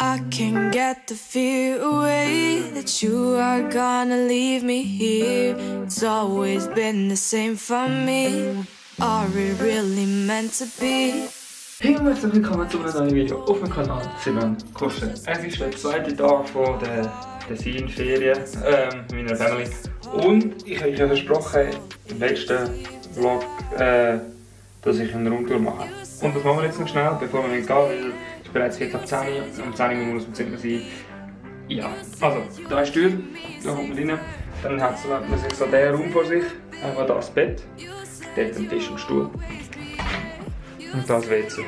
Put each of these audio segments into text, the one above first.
I can't get the fear away that you are gonna leave me here. It's always been the same for me. Are we really meant to be? Hey und herzlich willkommen zu einem neuen Video auf meinem Kanal Simon Kuschel. Es ist der zweite Tag von der Tessin-Ferien mit meiner Family. Und ich habe euch ja versprochen im letzten Vlog, dass ich eine Rundtour mache. Und das machen wir jetzt noch schnell, bevor wir gehen, weil es bereits jetzt ab 10 Uhr, um 10 Uhr muss man Zimmer sein. Ja, also, da ist die Tür, da kommt man rein. Dann hat man sich so diesen Raum vor sich, einfach da das Bett, dort ein Tisch und Stuhl. Und das WC.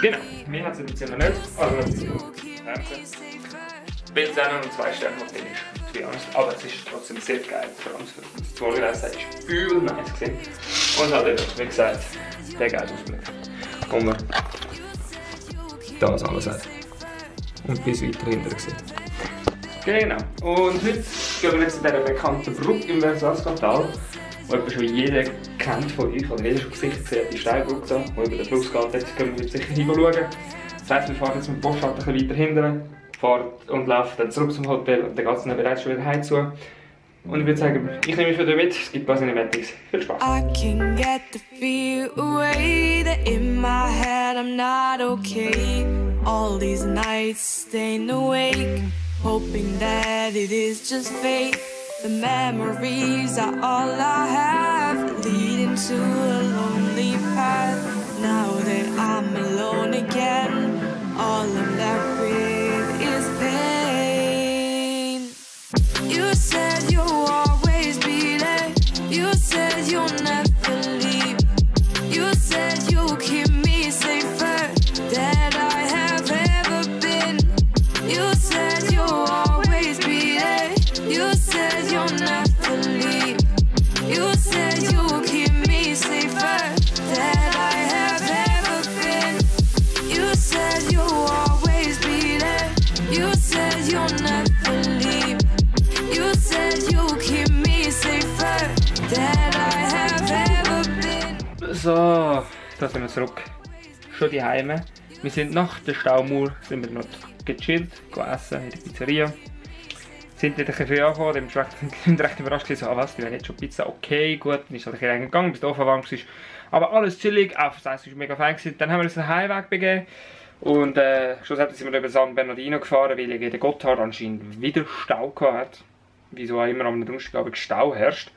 Genau, mir hat es in dem Zimmer nicht, also natürlich Fernsehen. Bildzähne und 2 Sterne Hotel ist, to be honest. Aber es ist trotzdem sehr geil, vor allem das Vorgeleise ist übel nice gewesen. Und halt eben, wie gesagt, der geile Ausblick. Und man das alles hat. Und bis weiter hinten sieht. Genau, und heute gehen wir jetzt in dieser bekannten Brücke im Versailles-Quartal, die etwa schon jeder kennt von euch, oder jeder schon gesichert sieht, die Steinbrücke da, die über den Fluss geht. Jetzt gehen wir sicher hinschauen. Das heisst, wir fahren jetzt mit dem Post ein bisschen weiter hinten, fahren und laufen dann zurück zum Hotel und dann geht es dann bereits schon wieder heim zu. Und ich würde sagen, ich nehme mich wieder mit, es gibt quasi nicht Wettings. Viel Spaß! I can get the fear away that in my head I'm not okay. All these nights staying awake, hoping that it is just fate. The memories are all I have, leading to a lonely path. Now that I'm alone again, all I'm left with is pain. You said you'll always be there. You said you'll never leave. You said you'll keep me safer than I have ever been. You said you'll always be there. You said you'll never leave. You said you'll keep me safer than I have ever been. You said you'll always be there. You said you'll never leave. You said you'll keep me safer than I have ever been. So, da sind wir zurück. Schon die Heime. Wir sind nach der Staumauer sind wir noch gechillt, essen in der Pizzeria. Sind dort ein bisschen früh angekommen, dementsprechend sind wir recht überrascht, so, was, wir haben jetzt schon Pizza, okay, gut, dann ist halt ein bisschen gegangen, bis der Ofen warm war. Aber alles chillig, auch das Essen war mega fein gewesen. Dann haben wir uns den Heimweg begeben und schlussendlich sind wir über San Bernardino gefahren, weil der Gotthard anscheinend wieder Stau hat. Wieso auch immer am Donnerstag Stau herrscht.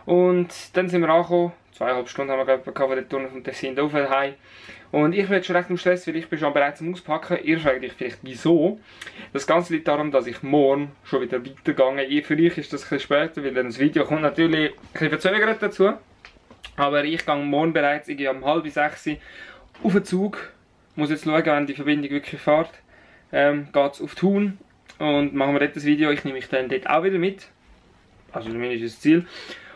Und dann sind wir angekommen, 2,5 Stunden haben wir von der Tour vom Tessin auf heim. Und ich bin jetzt schon recht im Stress, weil ich bin schon bereit zum Auspacken. Ihr fragt euch vielleicht wieso. Das Ganze liegt daran, dass ich morgen schon wieder weitergehe. Für euch ist das ein bisschen später, weil dann das Video kommt natürlich ein bisschen verzögert dazu. Aber ich gehe morgen bereits um 5:30 auf den Zug. Ich muss jetzt schauen, wenn die Verbindung wirklich fährt. Geht es auf Thun und machen wir dort das Video. Ich nehme mich dann dort auch wieder mit. Also zumindest ist das Ziel.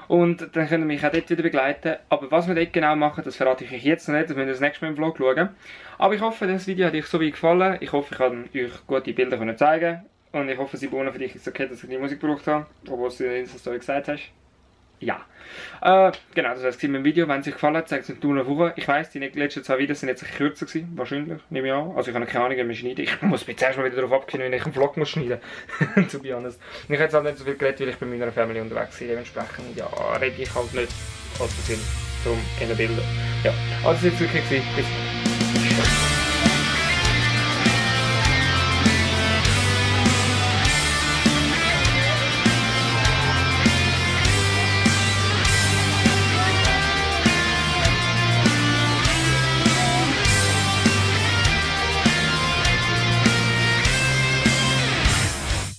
Und dann könnt ihr mich auch dort wieder begleiten. Aber was wir dort genau machen, das verrate ich euch jetzt noch nicht. Das müsst ihr das nächste Mal im Vlog schauen. Aber ich hoffe, das Video hat euch so weit gefallen. Ich hoffe, ich kann euch gute Bilder zeigen. Und ich hoffe, Simone, für dich ist es okay, dass ich die Musik gebraucht habe. Obwohl du in der Insta-Story gesagt hast. Ja. Genau, das war es mit dem Video. Wenn es euch gefallen hat, zeigt es mir eine Woche. Ich weiss, die letzten 2 Videos sind jetzt ein bisschen kürzer gewesen. Wahrscheinlich, nehme ich an. Also ich habe keine Ahnung, wie man schneidet. Ich muss mich zuerst mal wieder darauf abgehen, wenn ich einen Vlog muss schneiden muss. To be honest. Ich habe jetzt halt nicht so viel geredet, weil ich bei meiner Family unterwegs bin. Dementsprechend, ja, rede ich halt nicht allzu viel. Darum in den Bildern. Ja, also das war jetzt wirklich. Bis